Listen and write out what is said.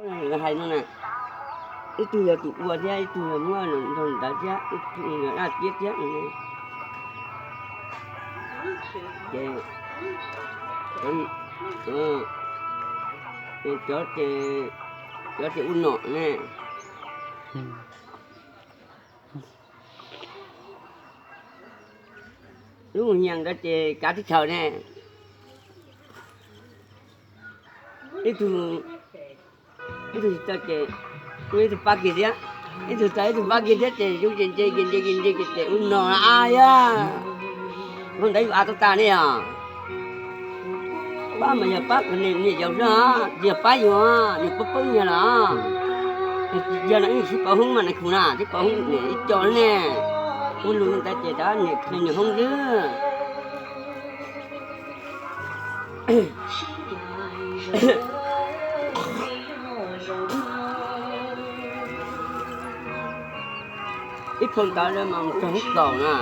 Hais no na, ib tug yog tus ua thiab ib tug yog muab nrog ntawd thiab, ib tug yog dab tiab thiab. Ces, ces cov ces, cov ces ua nom ne. Lub nyias ntawd ces kav teb chaws ne. Ib tug, ib tug tsis tau ces ua ib tug pab kiag thiab, ib tug tau ib tug pab kiag thiab ces yus ces ntse kiag ntse kiag ntse kiag ces ua nom a yog. Hnub ntawd yus av tau tas ne os. Pab mas yog pab niam yau xwb, tsis yog pab yus, yus poob poob nyias los. Yog no ib sib pauv hoob mas nais khu na, sib pauv hoob niam ib co ne. Ua lus ntawd ces rov niam hoob xwb. Ib phau ntawv lawm mas mus txog hoob kaus na.